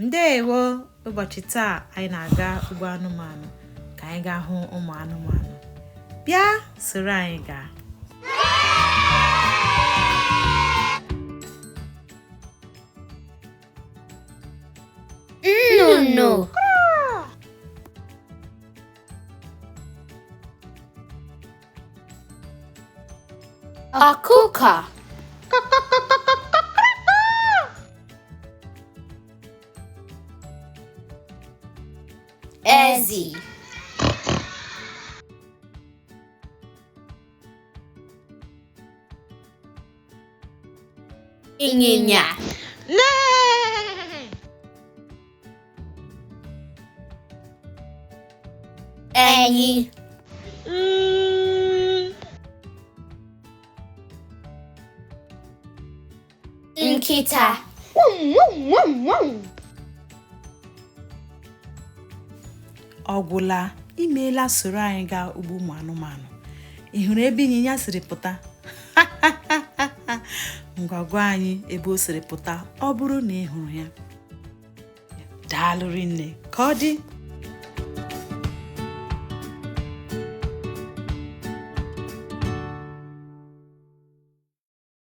Ndewo! Ụbọchị taa anyị na-aga ugbo anụmanụ ka anyị gaa hụ ụmụ anụmanụ. Bịa soro anyị gaa. Nnụnụ. Ọkụkọ. Ezi. Ịnyịnya. Enyi. Nkịta. Ọ gwụla, imeela soro anyị gaa ugbo ụmụ anụmanụ. Ị hụrụ ebe ịnyịnya siri pụta? Ngwa gwa anyị ebe o siri pụta ọ bụrụ na ị hụrụ ya. Daalụ rinne, ka ọ dị.